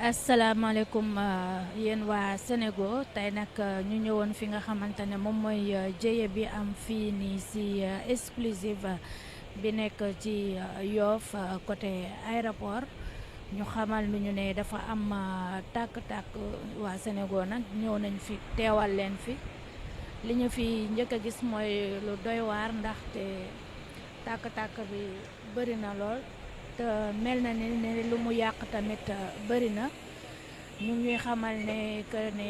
asalaamaaleykum yéen waa Sénégal tey nag ñu ñëwoon fi nga xamante ne moom mooy jëye bi am fii nii si exclusive bi nekk ci Yoff côté aéroport ñu xamal nu ñu ne dafa am tàkk-tàkk. waa Sénégal nag ñëw nañ fi teewal leen fi li ñu fi njëkk a gis mooy lu doy waar ndaxte tàkk-tàkk bi bëri na lool te mel na ne lu mu yàq tamit bëri na. ñu ngi xamal ne que ne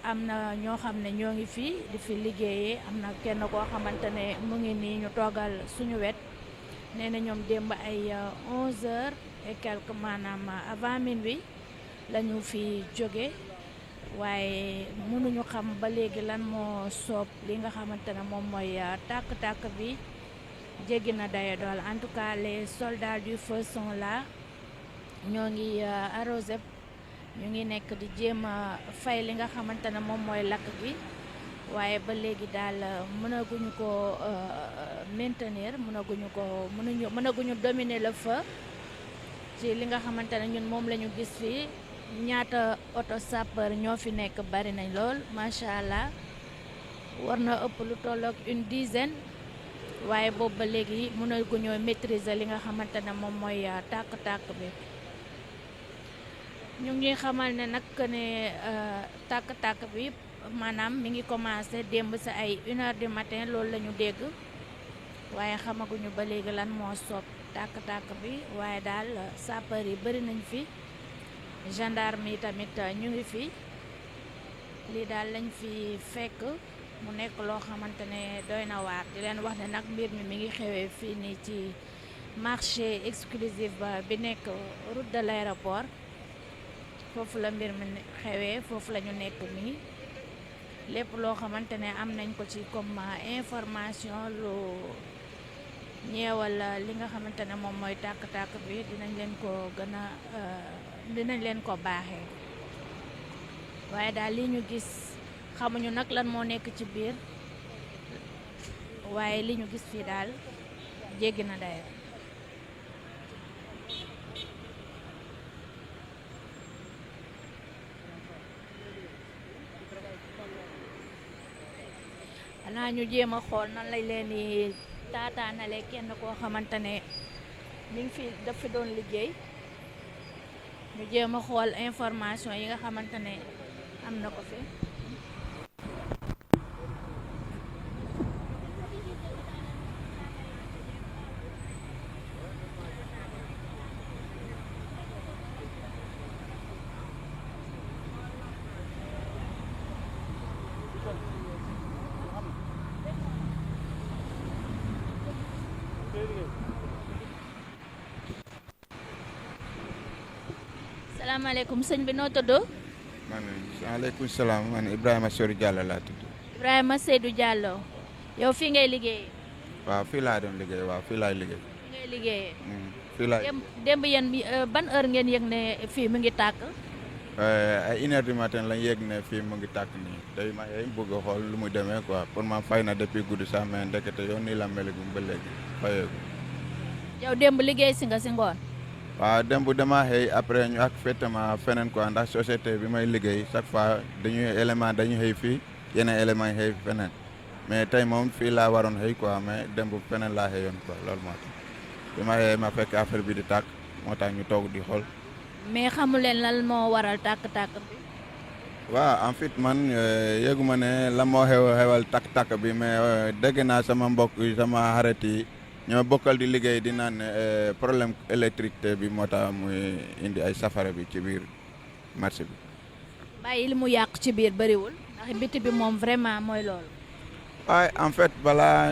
am na ñoo xam ne ñoo ngi fii di fi liggéeyee, am na kenn koo xamante ne mu ngi nii ñu toogal suñu wet. nee na ñoom démb ay 11h et quelque maanaam avant minuit la ñu fi jóge, waaye mënuñu xam ba léegi lan moo soob li nga xamante ne moom mooy tàkk-tàkk bi. jéggi na dayo dool. En tout cas les soldats du feu sont là, ñoo ngi arrosé, ñu ngi nekk di jéem a fay li nga xamante ne moom mooy lakk gi, waaye ba léegi daal mënaguñu ko maintenir, mënaguñu dominer le feu ci li nga xamante ne ñun moom la ñu gis fii. ñaata auto sapeur ñoo fi nekk bari nañ lool macha allah, war na ëpp lu tolloog une dizaine, waaye boobu ba léegi mënaguñoo maîtriser li nga xamante ne moom mooy tàkk-tàkk bi. ñu ngi xamal ne nag ne tàkk-tàkk bi maanaam mi ngi commencé démb sa ay 1h du matin, loolu la ñu dégg, waaye xamaguñu ba léegi lan moo soob tàkk-tàkk bi. waaye daal sapeur yi bari nañ fi, gendarme yi tamit ñu ngi fi. lii daal lañ fi fekk mu nekk loo xamante ne doy na waar. di leen wax ne nag mbir mi ngi xewee fii nii ci marché exclusif bi nekk route de l'aéroport. foofu la mbir mi xewee, foofu la ñu nekk nii. lépp loo xamante ne am nañ ko ci comme information lu ñeewal li nga xamante ne moom mooy tàkk-tàkk bi dinañ leen ko baaxee. waaye daal li ñu gis xamuñu nag lan moo nekk ci biir, waaye li ñu gis fii daal jéggi na dayo. xanaa ñu jéem a xool nan lañ leen di taataanale kenn koo xamante ne mi ngi fi daf fi doon liggéey, ñu jéem a xool information yi nga xamante ne am na ko fi. salaamaaleykum sëñ bi, noo tudd? maaleykum salaam, man Ibrahima Seydou Diallo laa tudd. Ibrahima Seydou Diallo, yow fii ngay liggéeyee? waaw fii laa doon liggéey, waaw fii laay liggéey. fii ngay liggéeyee? fii laay démb yéen ban heure ngeen yëg ne fii mu ngi tàkk? ay 1h du matin lañ yëg ne fii mu ngi tàkk nii, tey ma bëgg a xool lu muy demee quoi. pour ma fay na depuis guddi sax mais ndekete yow nii la mel ba léegi fayeeku. yow démb liggéey si nga si ngoon? waaw démb dama xëy après ñu ak féetama feneen quoi, ndax société bi may liggéey chaque fois dañu xëy fii, yeneen élément yi xëy feneen, mais tey moom fii laa waroon xëy quoi, mais démb feneen laa xëyoon quoi. loolu moo tax bi ma xëyee ma fekk affaire bi di tàkk, moo tax ñu toog di xool. mais xamu leen lan moo waral tàkk-tàkk bi? waaw en fait man yëguma ne la moo xewal tàkk-tàkk bi, mais dégg naa sama mbokk yi, sama xarit yi ñoo bokkal di liggéey di naan problème électricité bi moo tax muy indi ay safara bi ci biir marché bi. bàyyi li mu yàq ci biir bëriwul, ndax biti bi moom vraiment mooy loolu. waaye en fait balaa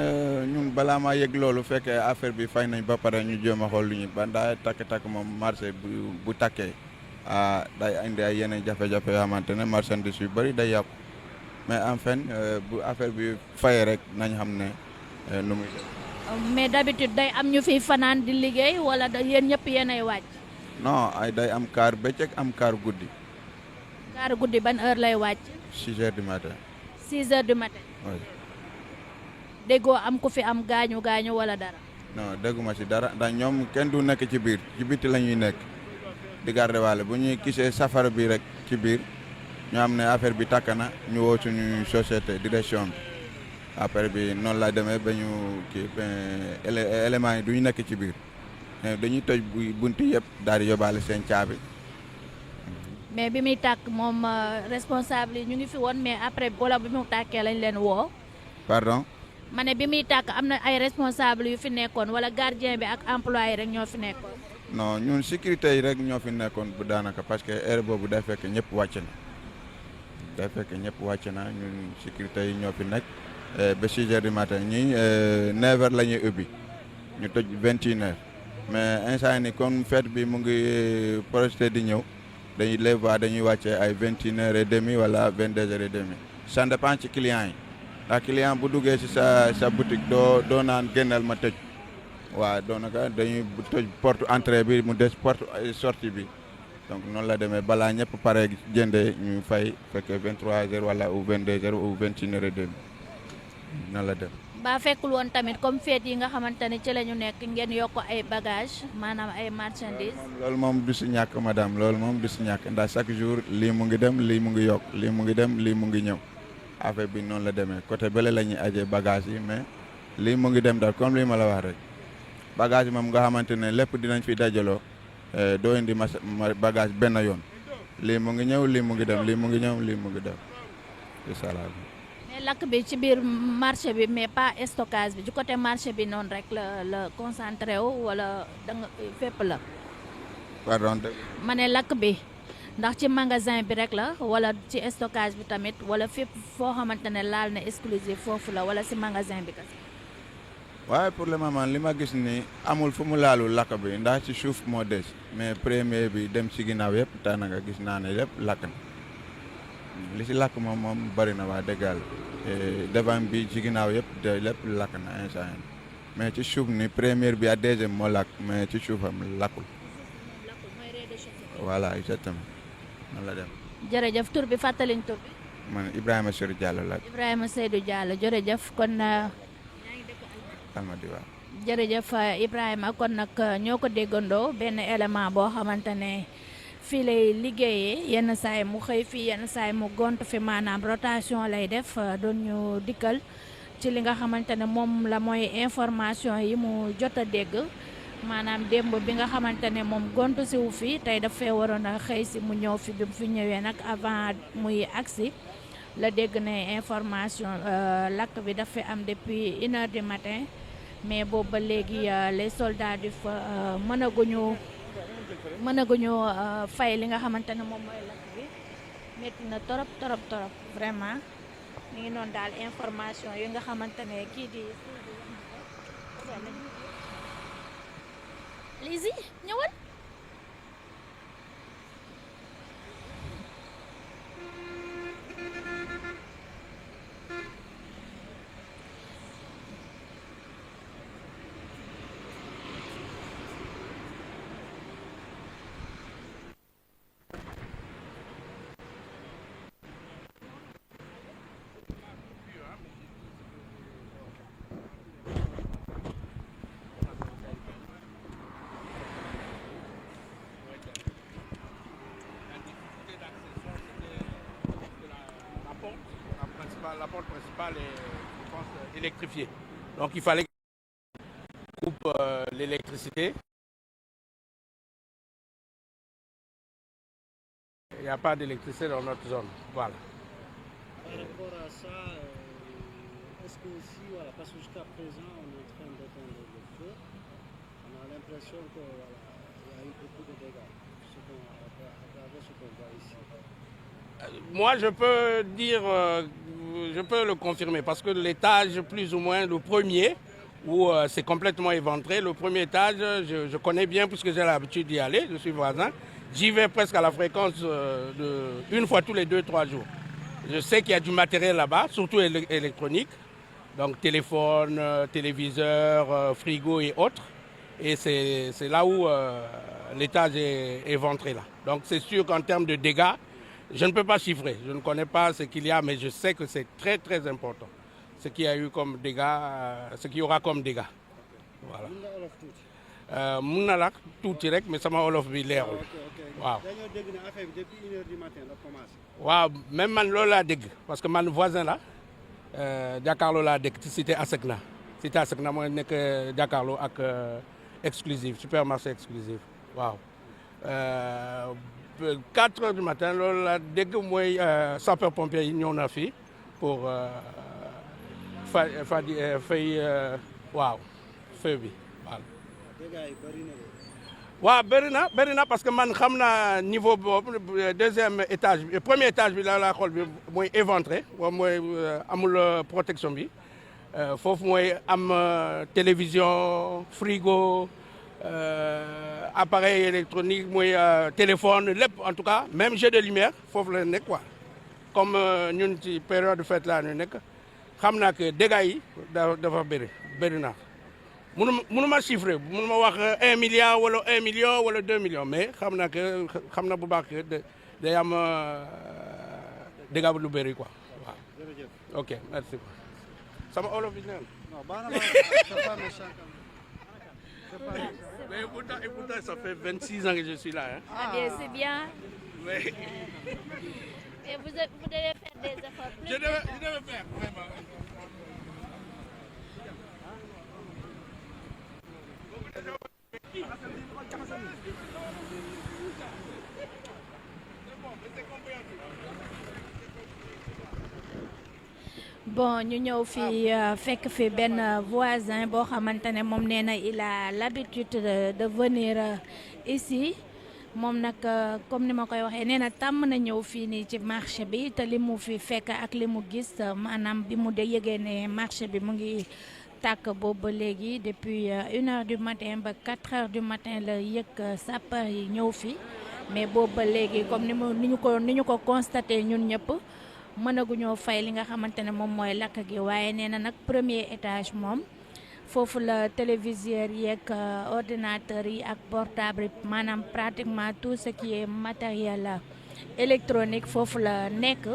ñun balaa maa yëg loolu fekkee affaire bi fay nañ ba pare ñu jéem a xool lu ñu ba ndaa takk-takk moom marché bu takkee day indi ay yeneen jafe-jafe yoo xamante ne marchandise yu bëri day yàqu mais enfin bu affaire bi fayee rek nañ xam ne nu muy def. mais d'habitude day am ñu fiy fanaan di liggéey wala yéen ñëpp yéenay wàcc. non ay day am kaar bëccëg am kaar guddi. kaar guddi ban heure lay wàcc. 6 heures du matin. 6 heures du matin. oui. déggoo am ku fi am gaañu wala dara. non dégguma ci dara ndax ñoom kenn du nekk ci biir ci biti la ñuy nekk di garder waale bu ñuy gisee safara bi rek ci biir ñu am ne affaire bi tàkk na ñu woo suñu société direction bi affaire bi noonu la demee ba ñu kii éléments yi du ñu nekk ci biir dañuy toj bunti yëpp daal di yóbbaale seen caabi. mais bi muy tàkk moom responsable yi ñu ngi fi woon mais après wala bi mu tàkkee lañ leen woo. pardon. ma ne bi muy tàkk am na ay responsable yu fi nekkoon wala gardien bi ak employé rek ñoo fi nekkoon. non ñun sécurité yi rek ñoo fi nekkoon bu daanaka parce que heure boobu day fekk ñëpp wàcc na day fekk ñëpp wàcc na ñun sécurité yi ñoo fi nekk ba 6 heures du matin ñii 9 heures la ñuy ubbi ñu tëj 21 heures mais instant ni comme fête bi mu ngi projeté di ñëw dañuy les voir dañuy wàccee ay 21 heures et demi wala 22 heures et demi ça dépend ci client yi. ndax client bu duggee ci sa boutique doo naan génnal ma tëj waaw doonaka dañuy tëj porte entrée bi mu des porte sortie bi donc noonu la demee balaa ñëpp pare jëndee ñu fay fekkee 23 heures wala ou 22 heures ou 21 heures et demi noonu la dem. ba fekkul woon tamit comme fête yi nga xamante ne ci la ñu nekk ngeen yokk ay bagages maanaam ay marchandises. loolu moom du si ñàkk madame loolu moom du si ñàkk ndax chaque jour lii mu ngi dem lii mu ngi yokk lii mu ngi dem lii mu ngi ñëw. affaire bi noonu la demee côté bële la ñuy ajee bagage yi mais lii mu ngi dem daal comme lii ma la wax rek bagage yi moom nga xamante ne lépp dinañ fi dajaloo doo indi bagage benn yoon lii mu ngi ñëw lii mu ngi dem lii mu ngi ñëw lii mu ngi dem c'est ça. mais lakk bi ci biir marché bi mais pas stockage bi ci côté marché bi noonu rek la concentré wu wala da nga fépp la. pardon. ma ne lakk bi. ndax ci magasin bi rek la wala ci stockage bi tamit wala fépp foo xamante ne laal na exclusif foofu la wala ci magasin bi kese. waaye pour le moment li ma gis ni amul fu mu laalul lakk bi ndax ci suuf moo des mais premier bi dem ci ginnaaw yëpp daanaka gis naa ne lépp lakk na li ci lakk moom bari na waa dëggal devant bi ci ginnaaw yëpp lépp lakk na instant mais ci suuf ni première bi ak deuxième moo lakk mais ci suufam lakkul. voilà exactement. la dem. jërëjëf tur bi fàttaliñ tur bi. man Ibrahima Seydou Diallo la. Ibrahima Seydou Diallo jërëjëf kon. Almadi waaw. jërëjëf Ibrahima kon nag ñoo ko déggandoo benn élément boo xamante ne fii lay liggéeyee yenn saay mu xëy fii yenn saay mu gont fi maanaam rotation lay def doon ñu dikkal ci li nga xamante ne moom la mooy information yi mu jot a dégg. maanaam démb bi nga xamante ne moom gontu si wu fi tey daf fee waroon a xëy si mu ñëw fi bi mu fi ñëwee nag avant muy agsi la dégg ne information lakk bi daf fi am depuis 1 heure du matin mais boobu ba léegi les soldats du feu mënaguñu fay li nga xamante ne moom mooy lakk bi métti na torop vraiment mi ngi noonu daal information yi nga xamante ne kii di Lizzy ñëwal. La porte principale est, je pense, électrifiée. Donc il fallait qu'on coupe l'électricité. Il n'y a pas d'électricité dans notre zone. Voilà. Par rapport à ça, est-ce que aussi, voilà, parce que jusqu'à présent, on est en train d'éteindre le feu, on a l'impression que voilà, il y a eu beaucoup de dégâts, à travers ce qu'on voit ici. Moi, je peux dire je peux le confirmer parce que l'étage plus ou moins le premier où c'est complètement éventré, le premier étage je connais bien puisque j'ai l'habitude d'y aller, je suis voisin. J'y vais presque à la fréquence une fois tous les 2-3 jours. Je sais qu'il y a du matériel là-bas, surtout électronique, donc téléphone, téléviseur, frigo et autres. Et c'est là où l'étage est éventré là. Donc c'est sûr qu'en termes de dégâts, je ne peux pas chiffrer. Je ne connais pas ce qu'il y a, mais je sais que c'est très très important. Ce qu'il y a eu comme dégâts, ce qu'il y aura comme dégâts. Voilà. mun na la tuuti rek mais sama olof bi leerul. waaw dañoo dégg ne affaire bi depuis 1h du matin la commencé. waaw même man loolu laa dégg parce que man voisin la jàkkaarloo laa dégg ci cité Asecna cité Asecna mooy nekk jàkkaarloo ak exclusive supermarché exclusive waaw 4h du matin loolu laa dégg mooy sapeur pompier yi ñëw na fii pour fay waaw feu bi waaw. waaw bëri na parce que man xam naa niveau boobu deuxième étage bi premier étage bi la xool bi mooy éventré mooy amul protection bi foofu mooy am télévision frigo appareil électronique mooy téléphone lépp en tout cas même jeu de lumière foofu la nekk quoi comme ñun ci période fête la ñu nekk xam naa que dégâts yi dafa bëri na. mënuma chiffrer mënuma wax 1 milliard wala 1 million wala 2 millions mais xam na bu baax que day am dégâts lu bëri quoi waaw. ok merci. sama olof bi neen. non baax na c'est pas méchant. mais pourtant ça fait 26 ans que je suis là hein. Ah bien, c'est bien. mais Et vous devez faire des efforts. je devais faire vraiment. Bon ñu ñëw fii fekk fi benn voisin boo xamante ne moom nee na il a l'habitude de venir ici moom nag comme ni ma koy waxee nee na tàmm na ñëw fii nii ci marché bi te li mu fi fekk ak li mu gis maanaam bi mu de yëgee ne marché bi mu ngi tàkk boobu ba léegi depuis 1h du matin ba 4h du matin la yëg sapeur yi ñëw fi mais boobu ba léegi comme ni ñu ko constaté ñun ñëpp mënaguñoo fay li nga xamante ne moom mooy lakk gi waaye nee na nag premier étage moom foofu la téléviseur yeeg ordinateur yi ak portable yi maanaam pratiquement tout ce qui est matériel électronique foofu la nekk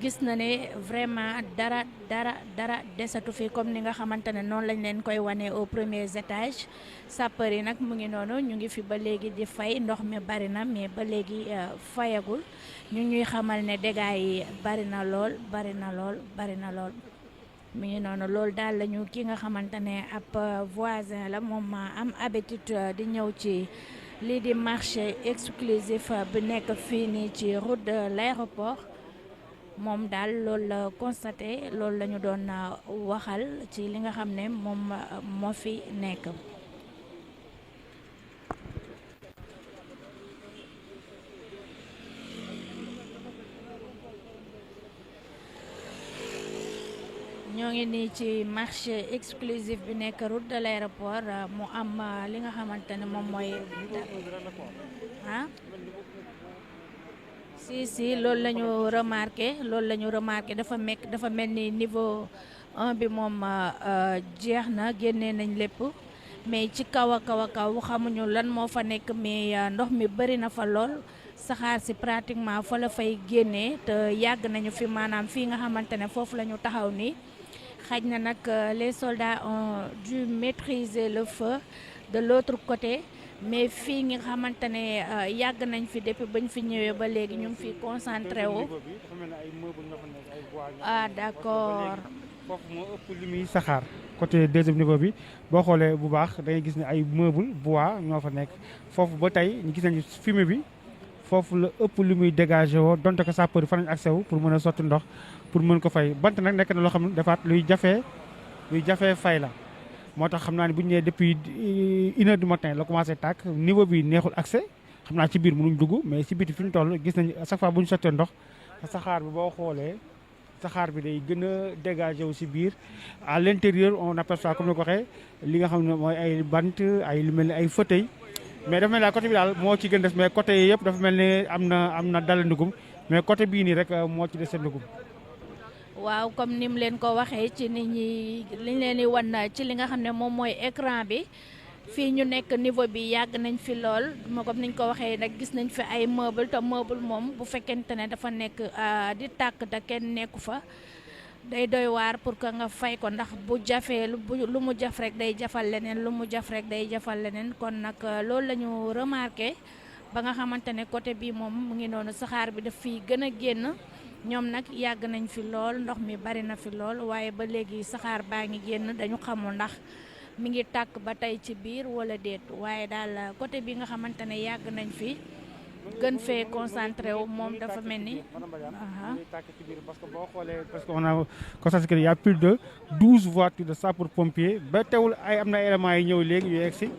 gis na ne vraiment dara desatu fi comme ni nga xamante ne noonu lañ leen koy wane au premier étage sapeur yi nag mu ngi noonu ñu ngi fi ba léegi di fay ndox mi bari na mais ba léegi fayagul ñu ñuy xamal ne dégâts yi bari na lool mi ngi noonu loolu daal lañu ki nga xamante ne ab voisin la moom am habitude di ñëw ci lii di marché exclusif bi nekk fii nii ci route de l'aéroport moom daal loolu la constaté loolu la ñu doon waxal ci li nga xam ne moom moo fi nekk. ñoo ngi nii ci marché exclusif bi nekk route de l'aéroport mu am li nga xamante ne moom mooy ah si loolu la ñu remarqué dafa mel ni niveau 1 bi moom jeex na génnee nañ lépp mais ci kaw a kaw xamuñu lan moo fa nekk mais ndox mi bëri na fa lool saxaar si pratiquement fa la fay génnee te yàgg nañu fi maanaam fii nga xamante ne foofu la ñu taxaw nii xaj na nag les soldats ont dû maîtriser le feu de l'autre côté mais fii nga xamante ne yàgg nañ fi depuis bañ fi ñëwee ba léegi ñu ngi fi concentré wu. Ah d'accord. foofu moo ëpp li muy saxaar côté deuxième niveau bi boo xoolee bu baax da ngay gis ne ay meuble bois ñoo fa nekk foofu ba tey ñu gis nañu fumée bi foofu la ëpp li muy dégagé woo donte ko sapeur fa nañ accès wu pour mën a sotti ndox pour mën ko fay bant nag nekk na loo xam ne dafaat luy jafee fay la moo tax xam naa ne bu ñu nee depuis 1h du matin la commencé tàkk niveau bi neexul accès xam naa ci biir mënuñ dugg mais ci biti fi ñu toll gis nañu à chaque fois bu ñu sottee ndox saxaar bi boo xoolee saxaar bi day gën a dégagé wu si biir à l'intérieur on aperçoit comme ni ko waxee li nga xam ne mooy ay bant ay lu mel ni ay fauteuil mais dafa mel ni côté bi daal moo ci gën des mais côté yi yëpp dafa mel ni am na dalandugum mais côté bii nii rek moo ci desandugum. waaw comme ni mu leen ko waxee ci nit ñi liñ leen di wan ci li nga xam ne moom mooy écran bi fii ñu nekk niveau bi yàgg nañ fi lool moo comme niñ ko waxee nag gis nañ fi ay meuble te meuble moom bu fekkente ne dafa nekk di tàkk te kenn nekku fa day doy waar pour que nga fay ko ndax bu jafee lu mu jaf rek day jafal leneen lu mu jaf rek day jafal leneen kon nag loolu la ñu remarqué ba nga xamante ne côté bi moom mu ngi noonu saxaar bi daf fiy gën a génn ñoom nag yàgg nañ fi lool ndox mi bari na fi lool waaye ba léegi saxaar baa ngi génn dañu xamul ndax mi ngi tàkk ba tey ci biir wala déet waaye daal côté bi nga xamante ne yàgg nañ fi gën fee concentré wu moom dafa mel ni. parce que boo xoolee parce que on a constaté que il y a plus de 12 voitures de sapeurs-pompiers ba teewul ay am na éléments yi ñëw léegi yu egg si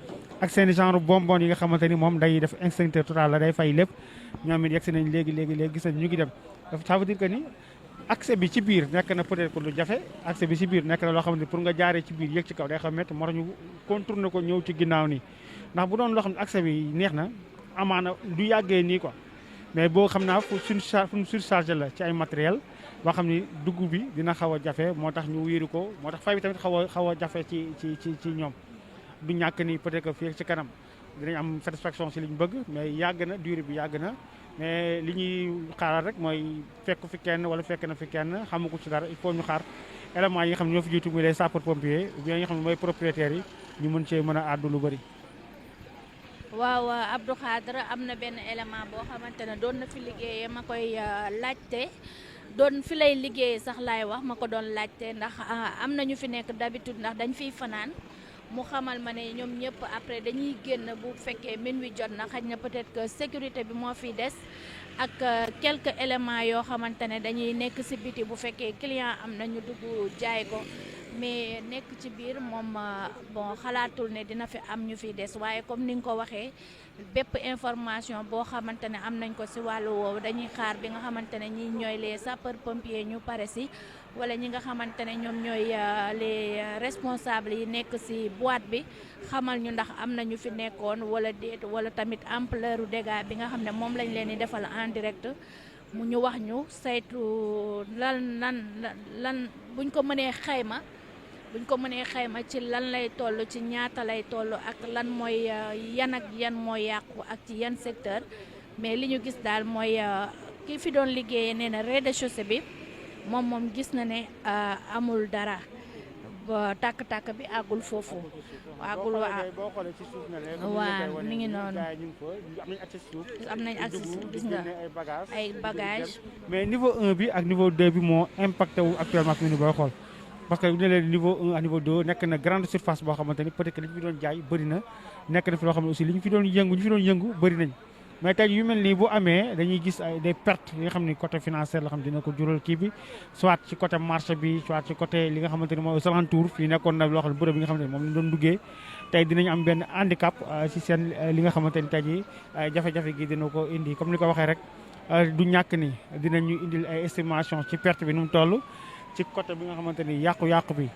ak seen genre bonbon yi nga xamante ni moom day def extincteur total la day fay lépp ñoom it yegg si nañ léegi gis nañ ñu ngi dem ça veut dire que ni accès bi ci biir nekk na peut-être lu jafe accès bi ci biir nekk na loo xam ne pour nga jaaree ci biir yëg ci kaw day xam métti moo tax ñu contourner ko ñëw ci ginnaaw nii ndax bu doon loo xam ne accès bi neex na amaana du yàggee nii quoi mais boo xam naa fu surchargé la ci ay matériel boo xam ni dugg bi dina xaw a jafe moo tax ñu wéeru ko moo tax fay bi tamit xaw a jafe ci ñoom du ñàkk ni peut-être que fii ci kanam dinañ am satisfaction ci li ñu bëgg mais yàgg na durée bi yàgg na mais li ñuy xaaral rek mooy fekk fi kenn wala fekk na fi kenn xamu ko ci dara il faut ñu xaar éléments yi nga xam ne ñoo fi jiitu muy les sapeurs pompiers ou bien yi nga xam ne mooy propriétaires yi ñu mën cee mën a àddu lu bëri. waaw Abdou Khadre am na benn élément boo xamante ne doon na fi liggéeyee ma koy laajte doon fi lay liggéeyee sax laay wax ma ko doon laajte ndax am na ñu fi nekk d'habitude ndax dañ fiy fanaan mu xamal ma ne ñoom ñëpp après dañuy génn bu fekkee minuit jot na xaj na peut-être que sécurité bi moo fiy des ak quelques éléments yoo xamante ne dañuy nekk ci biti bu fekkee client am na ñu dugg jaay ko mais nekk ci biir moom bon xalaatul ne dina fi am ñu fiy des waaye comme ni nga ko waxee bépp information boo xamante ne am nañ ko ci wàllu woowu dañuy xaar bi nga xamante ne ñi ñooy les sapeurs pompiers ñu pare ci wala ñi nga xamante ne ñoom ñooy les responsables yi nekk ci boîte bi xamal ñu ndax am na ñu fi nekkoon wala déet wala tamit ampleur u dégâts bi nga xam ne moom lañ leen di defal en direct mu ñu wax ñu saytu lan buñ ko mënee xayma ci lan lay toll ci ñaata lay toll ak lan mooy yan ak yan mooy yàqu ak ci yan secteur mais li ñu gis daal mooy ki fi doon liggéeyee nee na rez-de-chaussée bi moom gis na ne amul dara ba tàkk-tàkk bi àggul foofu àggul waa mi ngi noonu am nañ accès gis nga ay bagages mais niveau 1 bi ak niveau 2 bi moo impacté wu actuellement fi mu ne booy xool parce que bu ñu leen niveau 1 ak niveau 2 nekk na grande surface boo xamante ni peut-être que li ñu fi doon jaay bëri na nekk na fi loo xam ne aussi li ñu fi doon yëngu bëri nañ mais tey yu mel nii bu amee dañuy gis ay des pertes yi nga xam ni côté financier la xam dina ko jural kii bi soit ci côté marché bi soit ci côté li nga xamante ni mooy aux alentours fii nekkoon na loo xam ne bërëb bi nga xamante ni moom lañ doon duggee tey dinañ am benn handicap ci seen li nga xamante ni tey jii jafe-jafe gi dina ko indi comme ni ko waxee rek du ñàkk ni dinañu indil ay estimation ci perte bi nu mu toll ci côté bi nga xamante ni yàqu-yàqu bi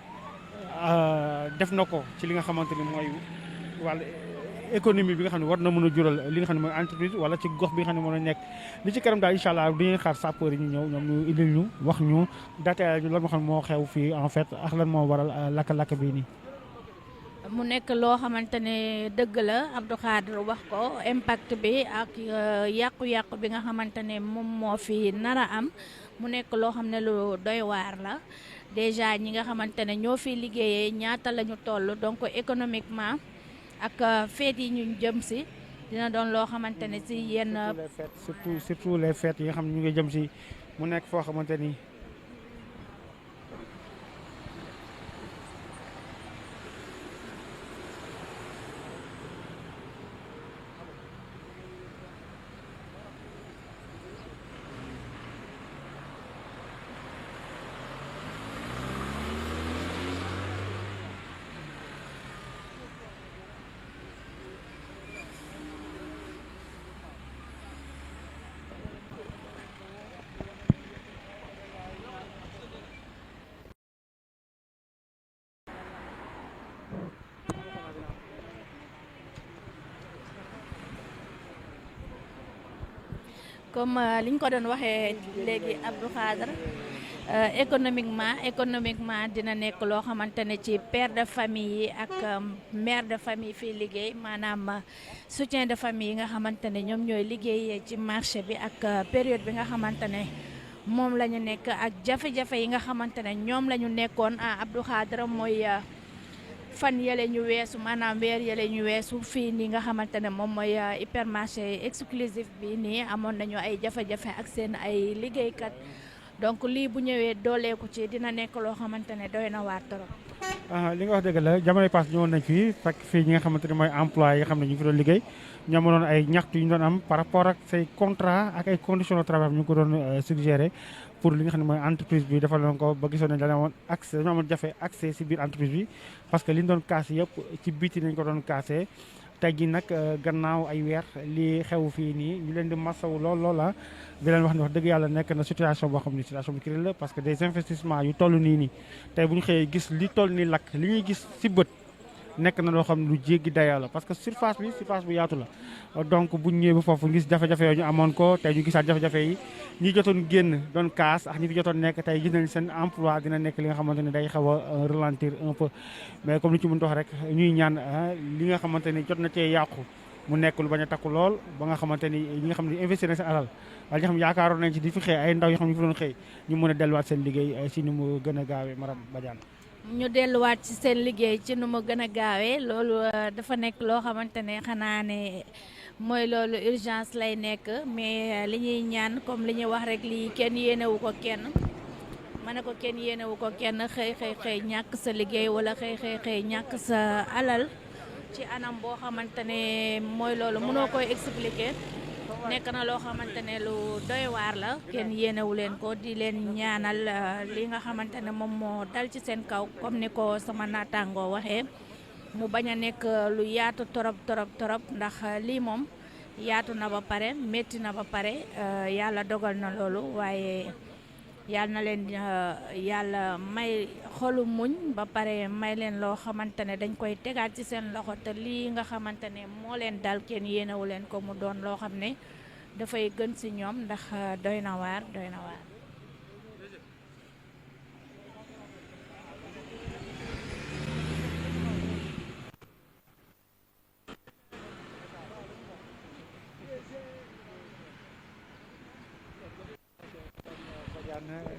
def na ko ci li nga xamante ni mooy wàllu économie bi nga xam ne war na mën a jural li nga xam ne mooy entreprise wala ci gox bi nga xam ne mën a nekk li ci kanam daal incha allah dañuy xaar sapeurs yi ñu ñëw ñoom ñu indil ñu wax ñu dateel ñu lan moo xam ne moo xew fii en fait ak lan moo waral lakk-lakk bii nii. mu nekk loo xamante ne dëgg la Abdou Khadre wax ko impact bi ak yàqu-yàqu bi nga xamante ne moom moo fi nar a am mu nekk loo xam ne lu doy waar la déjà ñi nga xamante ne ñoo fi liggéeyee ñaata la ñu toll donc économiquement ak fête yi ñu jëm si dina doon loo xamante ne si yenn. surtout les fêtes yi nga xam ne ñu ngi jëm si mu nekk foo xamante ni. comme liñ ko doon waxee léegi Abdou Khadre économiquement dina nekk loo xamante ne ci père de famille yi ak mère de famille fii liggéey maanaam soutien de famille yi nga xamante ne ñoom ñooy liggéey ci marché bi ak période bi nga xamante ne moom la ñu nekk ak jafe-jafe yi nga xamante ne ñoom la ñu nekkoon Abdou Khadre mooy fan yële ñu weesu maanaam weer yële ñu weesu fii nii nga xamante ne moom mooy hypermarché exclusif bi nii amoon nañu ay jafe-jafe ak seen ay liggéeykat donc lii bu ñëwee dooleeku ci dina nekk loo xamante ne doy na waar trop. li nga wax dëgg la jamono pass ñëwoon nañ fii fekk fii ñi nga xamante ne mooy emploi yi nga xam ne ñu ngi fi doon liggéey ñoo amoon ay ñaxtu yu ñu doon am par rapport ak say contrat ak ay conditions de travail ñu ngi ko doon suggéré pour li nga xam ne mooy entreprise bi defal leen ko ba gisoon nañ dañoo amoon accès dañoo amoon jafe accès si biir entreprise bi parce que li ñu doon kaas yëpp ci biti nañ ko doon kaasee tey jii nag gannaaw ay weer li xew fii nii ñu leen di masawu lool di leen wax ne wax dëgg yàlla nekk na situation boo xam ne situation bu critique la parce que des investissements yu toll nii tey bu ñu xëyee gis li toll nii lakk li ñuy gis si bët nekk na loo xam ne lu jéggi dayoo la parce que surface bu yaatu la donc bu ñu ñëwee ba foofu gis jafe-jafe yooyu ñu amoon ko tey ñu gisaat jafe-jafe yi ñi jotoon génn doon kaas ak ñi fi jotoon nekk tey gis nañ seen emploi dina nekk li nga xamante ne day xaw a ralentir un peu mais comme ni ci mën wax rek ñuy ñaan li nga xamante ni jot na cee yàqu mu nekk lu bañ a takku lool ba nga xamante ni ñi nga xam ne investir na seen alal wala ñi nga xam ne yaakaaroon nañ ci di fi xëy ay ndaw yoo xam ne ñu fi doon xëy ñu mën a delluwaat seen liggéey si ni mu gën a gaawee Maram Badiane ñu delluwaat ci seen liggéey ci nu mu gën a gaawee loolu dafa nekk loo xamante ne xanaa ne mooy loolu urgence lay nekk mais li ñuy ñaan comme li ñuy wax rek lii kenn yéenewu ko kenn ma ne ko kenn yéenewu ko kenn xëy ñàkk sa liggéey wala xëy ñàkk sa alal ci anam boo xamante ne mooy loolu mënoo koy expliquer nekk na loo xamante ne lu doy waar la kenn yéenewu leen ko di leen ñaanal li nga xamante ne moom moo dal ci seen kaw comme ni ko sama naataangoo waxee mu bañ a nekk lu yaatu torop ndax lii moom yaatu na ba pare métti na ba pare yàlla dogal na loolu waaye yàlla na leen yàlla may xolu muñ ba pare may leen loo xamante ne dañ koy tegaat ci seen loxo te lii nga xamante ne moo leen dal kenn yéenewu leen ko mu doon loo xam ne dafay gën ci ñoom ndax doy na waar.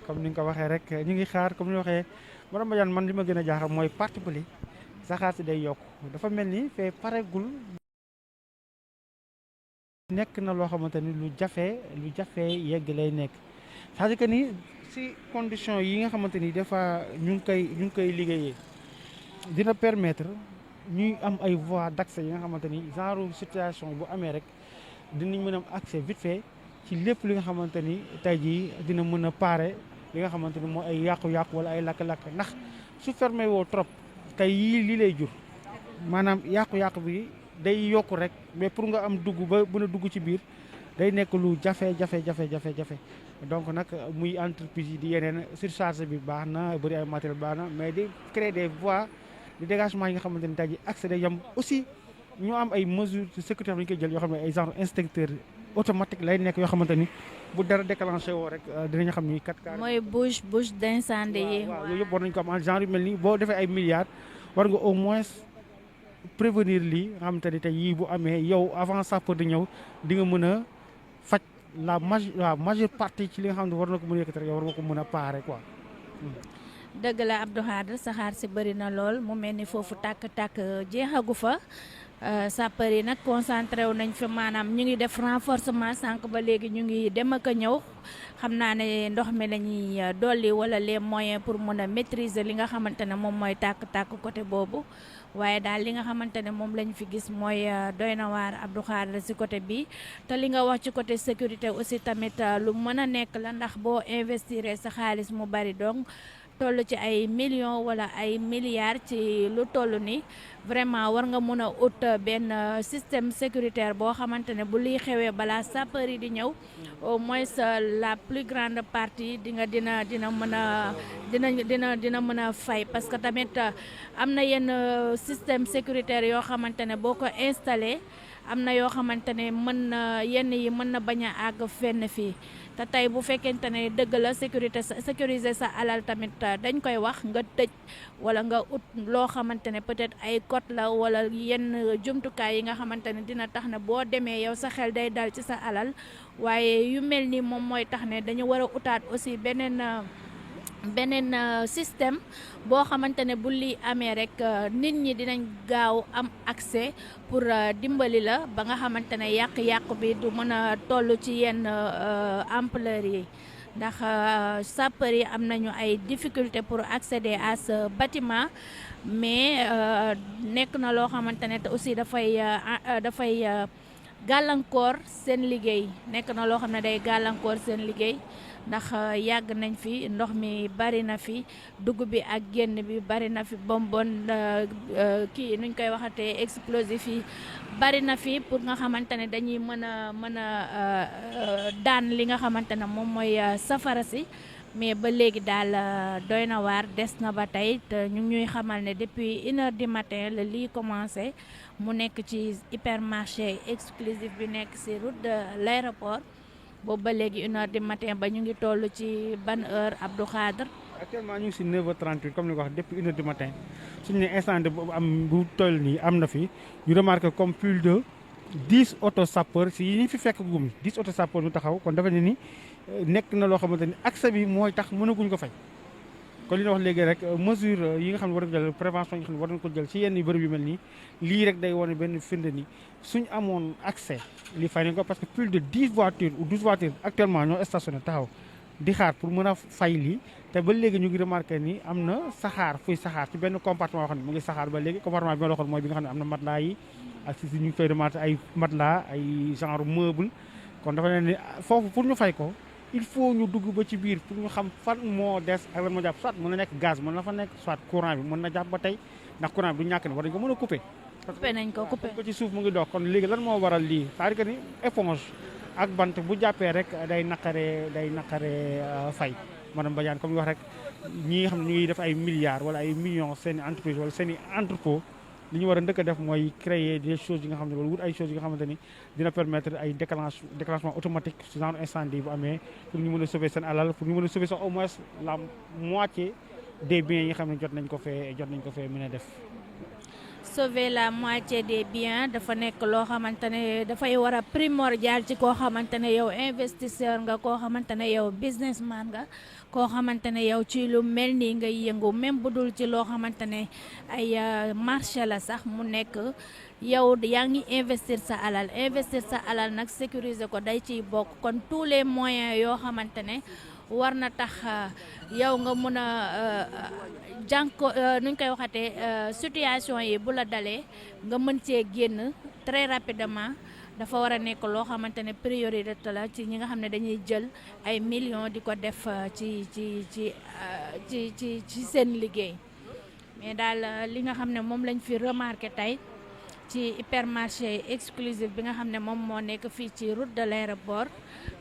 comme ni nga ko waxee rek ñu ngi xaar comme ni waxee Maram Badiane man li ma gën a jaaxal mooy parti bu li saxaar si day yokk dafa mel ni fee paregul nekk na loo xamante ni lu jafe yegg lay nekk c'est-à-dire que ni si condition yi nga xamante ni des fois ñu ngi koy liggéeyee dina permettre ñuy am ay voies d'accès yi nga xamante ni genre situation bu amee rek dinañ mën a am accès vite fait ci lépp li nga xamante ni tey jii dina mën a parer li nga xamante ni mooy ay yàqu-yàqu wala ay lakk-lakk ndax su fermé woo trop tey yii lii lay jur maanaam yàqu-yàqu bi day yokku rek mais pour nga am dugg ba mën a dugg ci biir day nekk lu jafe donc nag muy entreprise yi di yeneen surcharge bi baax na bëri ay matériel baax na mais di créer des voies de dégagement yi nga xamante ni tey jii accès day yam aussi ñu am ay mesures de sécurité yi ñu koy jël yoo xam ne ay genre instincteur automatique lay nekk yoo xamante ni bu dara déclenché woo rek dinañu xam ni kat mooy bouche d'incendie yi. waaw yooyu yëpp war nañu ko am en genre yu mel nii boo defee ay milliards war nga au moins prévenir lii nga xamante ni tey yii bu amee yow avant sapeur di ñëw di nga mën a faj la majeure partie ci li nga xam ne war na ko mën a yëkkati rek yow war nga ko mën a parer quoi. dëgg la Abdou Khadre saxaar si bëri na lool mu mel ni foofu tàkk-tàkk jeexagu fa. sapeur yi nag concentré wu nañ fi maanaam ñu ngi def renforcement sànq ba léegi ñu ngi dem ak a ñëw xam naa ne ndox mi la ñuy dolli wala les moyens pour mën a maîtriser li nga xamante ne moom mooy tàkk-tàkk côté boobu waaye daal li nga xamante ne moom lañ fi gis mooy doy na waar Abdou Khadre si côté bi te li nga wax ci côté sécurité aussi tamit lu mën a nekk la ndax boo investir sa xaalis mu bari donc toll ci ay millions wala ay milliards ci lu toll ni vraiment war nga mën a ut benn système sécuritaire boo xamante ne bu liy xewee balaa sapeur yi di ñëw au moins la plus grande partie dina mën a fay parce que tamit am na yenn système sécuritaire yoo xamante ne boo ko installé am na yoo xamante ne mën na yenn yi mën na bañ a àgg fenn fii te tey bu fekkente ne dëgg la sécuriser sa alal tamit dañ koy wax nga tëj wala nga ut loo xamante ne peut-être ay code la wala yenn jumtukaay yi nga xamante ne dina tax ne boo demee yow sa xel day dal ci sa alal waaye yu mel ni moom mooy tax ne dañu war a utaat aussi beneen système boo xamante ne bu lii amee rek nit ñi dinañ gaaw am accès pour dimbali la ba nga xamante ne yàq-yàq bi du mën a toll ci yenn ampleur yi ndax sapeur yi am nañu ay difficulté pour accéder à ce bâtiment mais nekk na loo xamante ne te aussi dafay gàllankoor seen liggéey nekk na loo xam ne day gàllankoor seen liggéey ndax yàgg nañ fi ndox mi bari na fi dugg bi ak génn bi bari na fi bonbon kii nuñ koy waxatee explosif yi bari na fi pour nga xamante ne dañuy mën a daan li nga xamante ne moom mooy safara si mais ba léegi daal doy na waar des na ba tey te ñu ngi ñuy xamal ne depuis 1h du matin la lii commencé mu nekk ci hypermarché exclusif bi nekk ci route de l'aéroport boobu ba léegi 1h du matin ba ñu ngi toll ci ban heure Abdou Khadre. actuellement ñu ngi si 9h38 comme ni nga wax depuis 1h du matin suñu ne instant de am bu toll nii am na fi ñu remarqué comme plus de 10 auto sapeur si yi ñu fi fekk gum 10 auto sapeur ñu taxaw kon dafa ne ni nekk na loo xamante ni accès bi mooy tax mënaguñ ko fay. kon li ñu wax léegi rek mesure yi nga xam ne war nañu ko jël prévention yi nga xam ne war nañu ko jël ci yenn yu bërëb yu mel nii lii rek day wane benn firnde ni suñ amoon accès li fay nañ ko parce que plus de 10 voitures ou 12 voitures actuellement ñoo stationné taxaw di xaar pour mën a fay lii te ba léegi ñu ngi remarqué ni am na saxaar fuy saxaar ci benn compartiment yoo xam ne mu ngi saxaar ba léegi compartiment bi ma la waxoon mooy bi nga xam ne am na matelas yi ak si ñu ngi fay remarqué ay matelas ay genre meuble kon dafa ne ni foofu pour ñu fay ko il faut ñu dugg ba ci biir pour ñu xam fan moo des ak lan moo jàpp soit mën na nekk gaz mën na fa nekk soit courant bi mën na jàpp ba tey ndax courant bi du ñàkk ne war nañ ko mën a coupé. coupé nañ ko coupé ko ci suuf mu ngi dox kon léegi lan moo waral lii c'est-à-dire que ni éponge ak bant bu jàppee rek day naqaree fay madame Badiane comme wax rek ñi nga xam ne ñu ngi def ay milliards wala ay millions seen i entreprise wala seen i entrepôt li ñu war a ndëkk a def mooy créer des choses yi nga xam ne wala wut ay choses yi nga xamante ni dina permettre ay déclenchement automatique ce genre incendie bu amee pour ñu mën a sauver seen alal pour ñu mën a sauver sax au moins la moitié des biens yi nga xam ne jot nañ ko fee mën a def. sauver la moitié des biens dafa nekk loo xamante ne dafay war a primordial ci koo xamante ne yow investisseur nga koo xamante ne yow businessman nga koo xamante ne yow ci lu mel nii ngay yëngu même bu dul ci loo xamante ne ay marché la sax mu nekk yow yaa ngi investir sa alal nag sécuriser ko day ciy bokk kon tous les moyens yoo xamante ne war na tax yow nga mën a nuñ koy waxatee situation yi bu la dalee nga mën cee génn très rapidement dafa war a nekk loo xamante ne priorité la ci ñi nga xam ne dañuy jël ay millions di ko def ci seen liggéey mais daal li nga xam ne moom lañ fi remarqué tey ci hypermarché exclusif bi nga xam ne moom moo nekk fii ci route de l'aéroport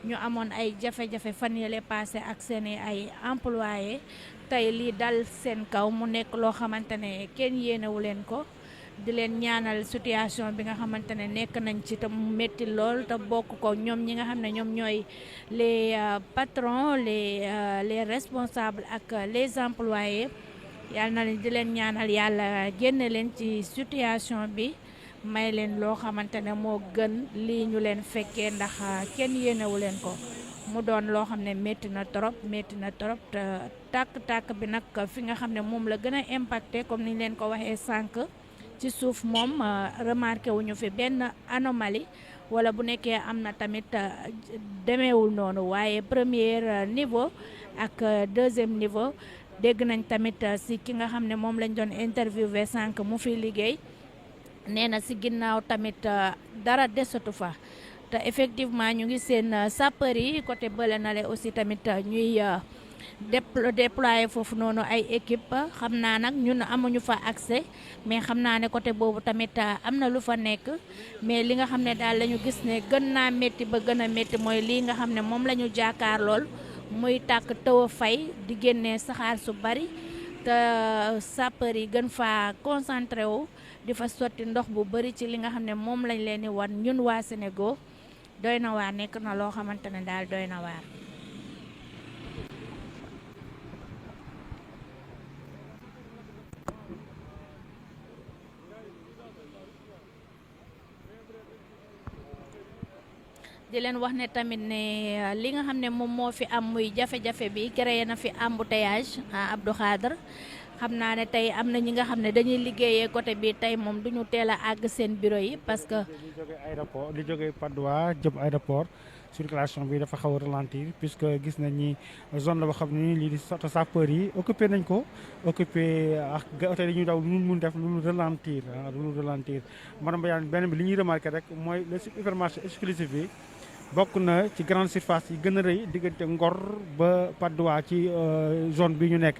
ñu amoon ay jafe-jafe fan yële passé ak seeni ay employés tey lii dal seen kaw mu nekk loo xamante ne kenn yéenewu leen ko di leen ñaanal situation bi nga xamante ne nekk nañ ci te mu métti lool te bokk ko ñoom ñi nga xam ne ñoom ñooy les patrons les responsables ak les employés yàlla na leen di leen ñaanal yàlla génne leen ci situation bi may leen loo xamante ne moo gën lii ñu leen fekkee ndax kenn yéenewu leen ko mu doon loo xam ne métti na trop te tàkk-tàkk bi nag fi nga xam ne moom la gën a impacté comme ni ñu leen ko waxee sànq ci suuf moom remarqué wuñu fi benn anomalie wala bu nekkee am na tamit demeewul noonu waaye premier niveau ak deuxième niveau dégg nañ tamit si ki nga xam ne moom lañ doon interviewé sànq mu fi liggéey nee na si ginnaaw tamit dara desatu fa te effectivement ñu ngi seen sapeur yi côté bële na le aussi tamit ñuy déployer foofu noonu ay équipe xam naa nag ñun amuñu fa accès mais xam naa ne côté boobu tamit am na lu fa nekk mais li nga xam ne daal la ñu gis ne gën naa métti ba gën a métti mooy lii nga xam ne moom la ñu jaakaar lool muy tàkk taw a fay di génnee saxaar su bari te sapeur yi gën faa concentré wu di fa sotti ndox bu bëri ci li nga xam ne moom lañ leen di wan ñun waa Sénégal doy na waar, nekk na loo xamante ne daal doy na waar. di leen wax ne tamit ne li nga xam ne moom moo fi am muy jafe-jafe bi créé na fi embouteillage Abdou Khadre xam naa ne tey am na ñi nga xam ne dañuy liggéeyee côté bi tey moom duñu teel a àgg seen bureau yi parce que li jógee aéroport li jógee Patte d'Oie jëm aéroport circulation bi dafa xaw a ralentir puisque gis nañ ni zone la boo xam ne lii di soto sapeur yi occupé nañ ko occupé ak oto yi ñuy daw lu mun def lu ralentir lu ralentir madame Bayane benn bi li ñuy remarqué rek mooy le supermarché exclusif bi bokk na ci grande surface yi gën a rëy diggante Ngor ba Patte d'Oie ci zone bi ñu nekk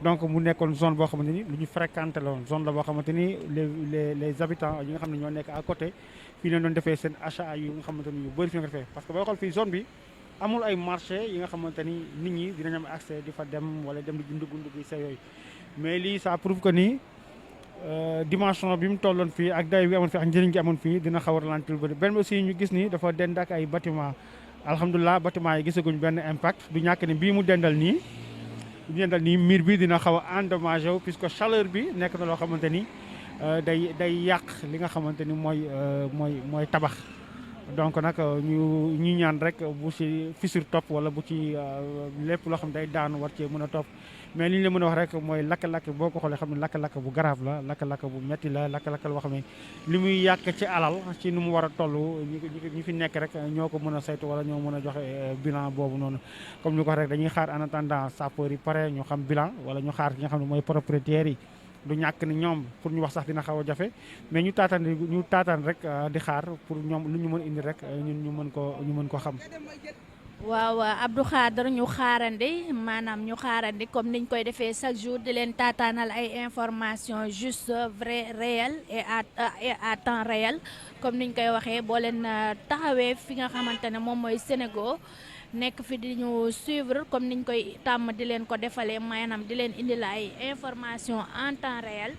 donc mu nekkoon zone boo xamante ni lu ñu fréquenté la woon zone la boo xamante ni les habitants yi nga xam ne ñoo nekk à côté fii leen doon defee seen achat yu nga xamante ni yu bëri fi nga ko defee parce que booy xool fii zone bi amul ay marché yi nga xamante ni nit ñi dinañ am accès di fa dem wala dem di ndugg yi sa yooyu mais lii ça prouve que ni dimension bi mu tolloon fii ak day bi amoon fii ak njëriñ gi amoon fii dina xaw a ralentir bëri benn aussi ñu gis ni dafa dend ak ay bâtiment alhamdulilah bâtiment yi gisaguñ benn impact du ñàkk ni bii mu dendal nii miir bi dina xaw a endommagé wu puisque chaleur bi nekk na loo xamante ni day yàq li nga xamante ni mooy tabax donc nag ñu ñaan rek bu ci fissure topp wala bu ci lépp loo xam day daanu war cee mën a topp mais li ñu la mën a wax rek mooy lakk-lakk boo ko xoolee xam ne lakk-lakk bu grave la lakk-lakk bu metti la lakk-lakk la boo xam ne li muy yàq ci alal ci nu mu war a toll ñi fi nekk rek ñoo ko mën a saytu wala ñoo mën a joxe bilan boobu noonu comme ni ko wax rek dañuy xaar en attendant sapeur yi pare ñu xam bilan wala ñu xaar ki nga xam ne mooy propriétaires yi du ñàkk ni ñoom pour ñu wax sax dina xaw a jafe mais ñu taataan rek di xaar pour ñoom lu ñu mën indi rek ñun ñu mën ko xam. waaw Abdou Khadre ñu xaarandi maanaam ñu xaarandi comme niñ koy defee chaque jour di leen taataanal ay information juste vrai réel et à temps réel comme niñ koy waxee boo leen taxawee fi nga xamante ne moom mooy Sénégal nekk fi di ñu suivre comme niñ koy tàmm di leen ko defalee maanaam di leen indil ay information en temps réel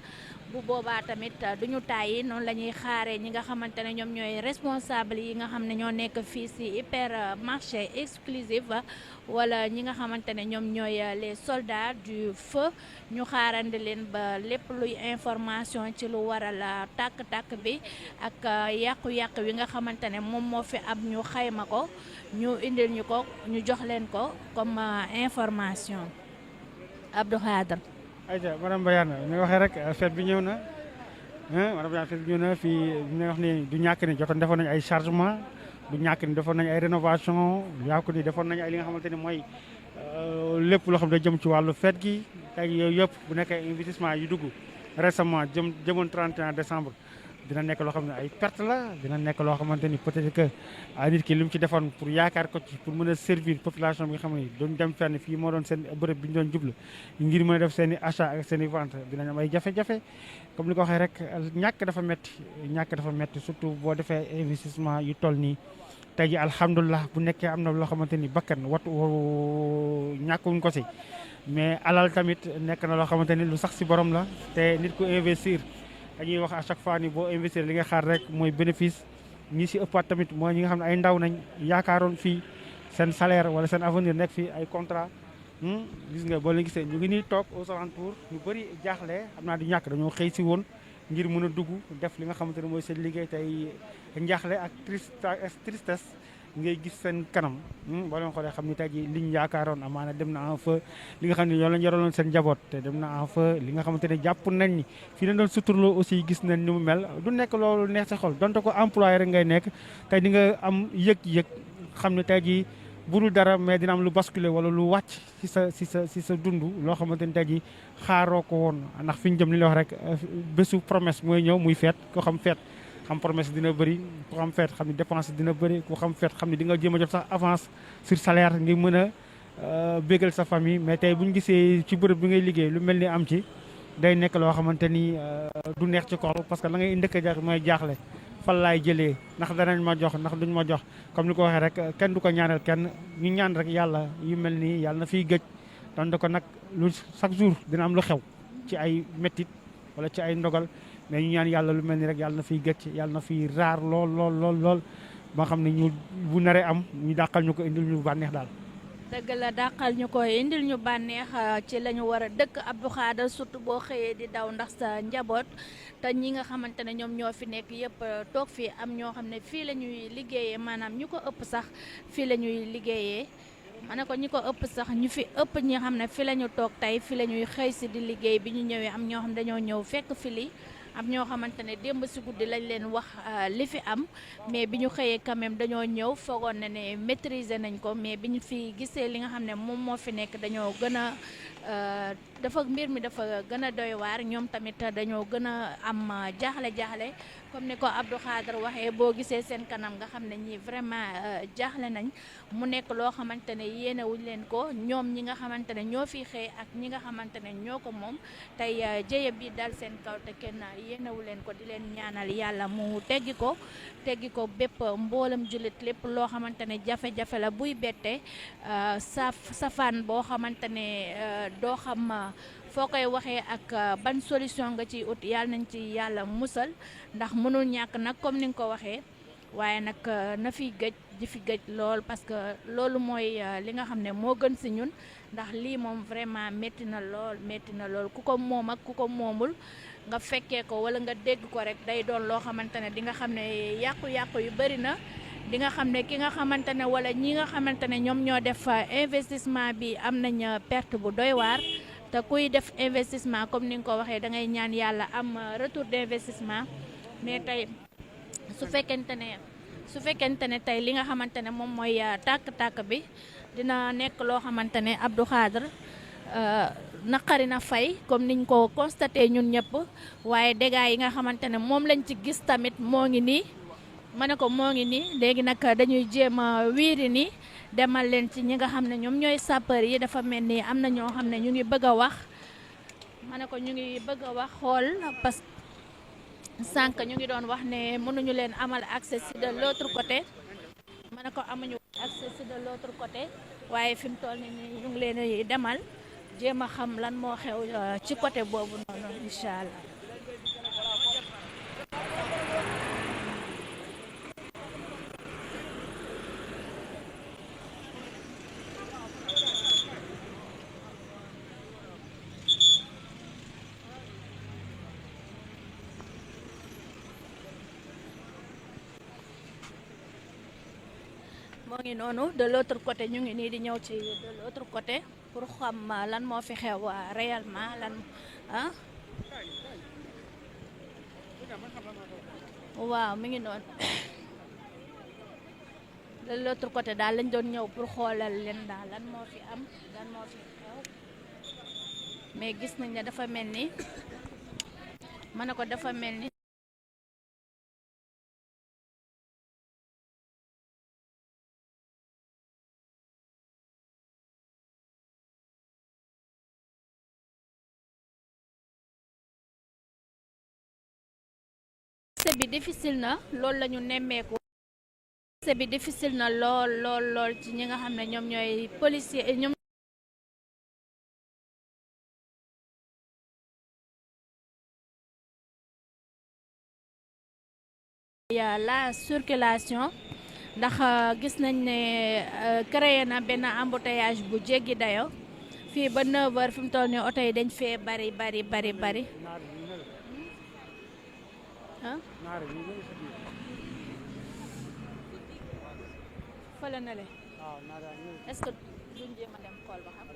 bu boobaa tamit duñu tàyyi noonu la ñuy xaaree ñi nga xamante ne ñoom ñooy responsable yi nga xam ne ñoo nekk fii ci hypermarché exclusif wala ñi nga xamante ne ñoom ñooy les soldats du feu ñu xaarandi leen ba lépp luy information ci lu waral tàkk-tàkk bi ak yàqu-yàqu yi nga xamante ne moom moo fi am ñu xayma ko ñu indil ñu ko ñu jox leen ko comme information. Abdou Khadre. ayca madame Bayane ni nga waxee rek fête bi ñëw na madame Bayane fête bi ñëw na fii ni nga wax ni du ñàkk ni jotoon defoon nañu ay chargement du ñàkk ni defoon nañu ay rénovation du ñàkk ni defoon nañu ay li nga xamante ni mooy lépp loo xam ne jëm ci wàllu fête gi tey yooyu yëpp bu nekkee investissement yu dugg récemment jëmoon 31 décembre dina nekk loo xam ne ay perte la dina nekk loo xamante ni peut-être que nit ki li mu ci defoon pour yaakaar ko ci pour mën a servir population bi nga xam ne doon dem fenn fii moo doon seen bërëb bi ñu doon jublu ngir mën a def seen i achat ak seen i vente dinañ am ay jafe-jafe comme ni ko waxee rek ñàkk dafa metti surtout boo defee investissement yu toll nii tey ji alhamdulilah bu nekkee am na loo xamante ni bakkan ñàkkuñ ko si mais alal tamit nekk na loo xamante ni lu sax si borom la te nit ku investir dañuy wax à chaque fois ni boo investir li nga xaar rek mooy bénéfice ñi si ëppaat tamit mooy ñi nga xam ne ay ndaw nañ yaakaaroon fii seen salaire wala seen avenir nekk fii ay contrat gis nga boo leen gisee ñu ngi nii toog aux alentours ñu bëri jaaxle xam naa di ñàkk dañoo xëy si woon ngir mën a dugg def li nga xamante ne mooy seen liggéey tey njaaxle ak tristesse ngay gis seen kanam boo leen xoolee xam ni tey ji liñ yaakaaroon amaana dem na en feu li nga xam ne ñoo lañ yoraloon seen njaboot te dem na en feu li nga xamante ne jàpp nañ ni fii leen doon suturloo aussi gis nañ ni mu mel du nekk loolu neex sa xol donte ko employé rek ngay nekk tey di nga am yëg-yëg xam ne tey ji bu dul dara mais dina am lu basculer wala lu wàcc si sa dund loo xamante ni tey ji xaaroo ko woon ndax fi ñu jëm li la wax rek bésu promesse mooy ñëw muy feet ko xam feet xam promesse dina bëri ku xam feet xam ne dépense dina bëri ku xam feet xam ne di nga jéem a jot sax avance sur salaire ngir mën a bégal sa famille mais tey bu ñu gisee ci bërëb bi ngay liggéey lu mel ni am ci day nekk loo xamante ni du neex ci xol parce que la ngay ndëkk jax mooy jaaxle fan laay jëlee ndax danañ ma jox ndax duñ ma jox comme ni ko waxee rek kenn du ko ñaanal kenn ñu ñaan rek yàlla yu mel nii yàlla na fiy gëj donte ko nag lu chaque jour dina am lu xew ci ay méttit wala ci ay ndogal mais ñu ñaan yàlla lu mel ni rek yàlla na fiy gëcc yàlla na fiy raar lool lool lool lool ba nga xam ne ñu bu naree am ñu dàqal ñu ko indil ñu bànneex daal. dëgg la dàqal ñu ko indil ñu bànneex ci la ñu war a dëkk Abdou Khadre surtout boo xëyee di daw ndax sa njaboot te ñi nga xamante ne ñoom ñoo fi nekk yëpp toog fii am ñoo xam ne fii la ñuy liggéeyee maanaam ñu ko ëpp sax fii la ñuy liggéeyee ma ne ko ñi ko ëpp sax ñu fi ëpp ñi xam ne fi la ñu toog tey fi la ñuy xëy si di liggéey bi ñu ñëwee am ñoo xam dañoo ñëw fekk fi li am ñoo xamante ne démb si guddi lañ leen wax li fi am mais bi ñu xëyee quand même dañoo ñëw foogoon na ne maîtriser nañ ko mais bi ñu fi gisee li nga xam ne moom moo fi nekk dañoo gën a dafa mbir mi dafa gën a doy waar ñoom tamit dañoo gën a am jaaxle comme ni ko Abdou Khadre waxee boo gisee seen kanam nga xam ne ñi vraiment jaaxle nañ mu nekk loo xamante ne yéenewuñ leen ko ñoom ñi nga xamante ne ñoo fi xëy ak ñi nga xamante ne ñoo ko moom tey jëye bi dal seen kaw te kenn yéenewu leen ko di leen ñaanal yàlla mu teggi ko bépp mboolam jullit lépp loo xamante ne jafe-jafe la buy bette safaan boo xamante ne doo xam foo koy waxee ak ban solution nga ciy ut yàlla nañ ci yàlla musal ndax mënul ñàkk nag comme ni nga ko waxee waaye nag na fi gëj di fi gëj lool parce que loolu mooy li nga xam ne moo gën si ñun ndax lii moom vraiment métti na lool ku ko moom ak ku ko moomul nga fekkee ko wala nga dégg ko rek day doon loo xamante ne di nga xam ne yàqu-yàqu yu bëri na di nga xam ne ki nga xamante ne wala ñi nga xamante ne ñoom ñoo def investissement bi am nañ perte bu doy waar te kuy def investissement comme ni nga ko waxee da ngay ñaan yàlla am retour d'investissement mais tey su fekkente ne tey li nga xamante ne moom mooy tàkk-tàkk bi dina nekk loo xamante ne Abdou Khadre naqari na fay comme niñ ko constaté ñun ñëpp waaye dégâts yi nga xamante ne moom lañ ci gis tamit moo ngi nii ma ne ko moo ngi nii léegi nag dañuy jéem a wiiri ni demal leen ci ñi nga xam ne ñoom ñooy sapeur yi dafa mel ni am na ñoo xam ne ñu ngi bëgg a wax ma ne ko ñu ngi bëgg a wax xool parce que sànq ñu ngi doon wax ne mënuñu leen amal accès si de l'autre côté ma ne ko amuñu accès si de l'autre côté waaye fi mu toll nii ñu ngi leen demal jéem a xam lan moo xew ci côté boobu noonu incha allah. moo ngi noonu de l'autre côté ñu ngi nii di ñëw ci de l'autre côté pour xam lan moo fi xew réellement lan waaw mi ngi noonu de l'autre côté daal lañ doon ñëw pour xoolal leen daal lan moo fi am lan moo fi xew mais gis nañ ne dafa mel ni ma ne ko dafa mel ni bi difficile na loolu la ñu nemmeeku bi difficile na lool ci ñi nga xam ne ñoom ñooy policier ñoom la circulation ndax gis nañ ne créé na benn embouteillage bu jéggi dayo fii ba 9h fi mu toll nii oto yi dañ fee bari fële na le est-ce que duñ jéem a dem xool ba xam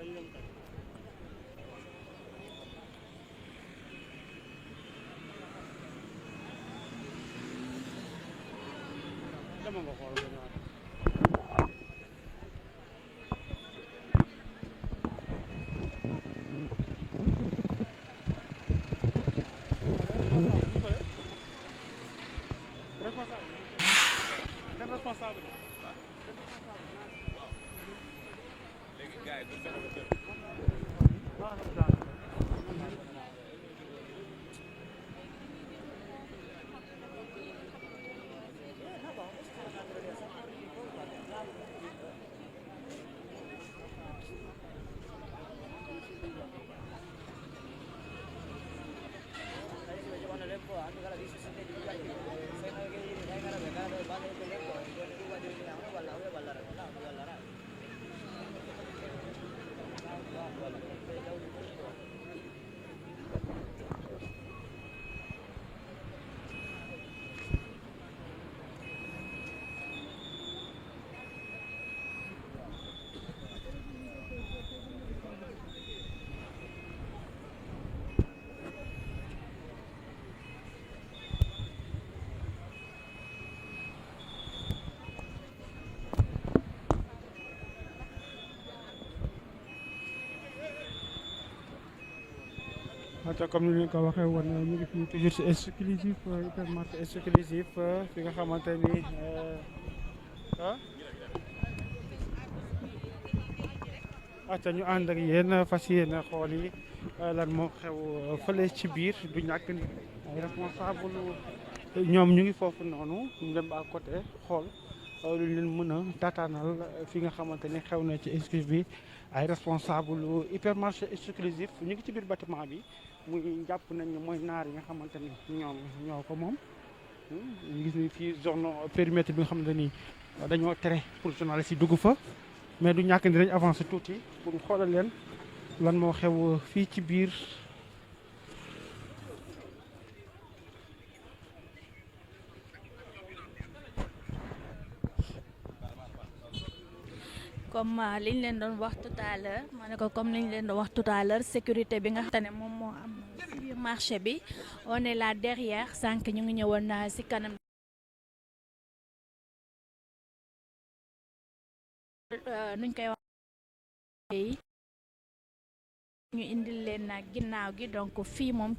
ata comme ni ñu ko waxee woon ñu ngi fii toujours si exclusif hypermarché exclusif fi nga xamante ni ata ñu ànd ak yéen fas yéene xool yi lan moo xew fële ci biir du ñàkk ni ay responsable ñoom ñu ngi foofu noonu ñu dem à côté xool lu leen mën a tataanal fi nga xamante ni xew na ci exclusif bi ay responsable hypermarché exclusif ñu ngi ci biir bâtiment bi muy jàpp nañ ne mooy naar yi nga xamante ni ñoom ñoo ko moom ñu gis ni fii zone périmètre bi nga xamante ni dañoo tere pour journaliste yi dugg fa mais du ñàkk ni dañ avancé tuuti pour xoolal leen lan moo xew fii ci biir comme liñ leen doon wax tout à l'heure ma ne ko comme liñ leen doon wax tout à l'heure sécurité bi nga xam ne moom moo am ci biir marché bi on est là derrière sànq ñu ngi ñëwoon ci kanam nuñ koy wax ñu indil leen nag ginnaaw gi donc fii moom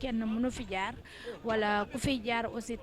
kenn mënu fi jaar wala ku fiy jaar aussi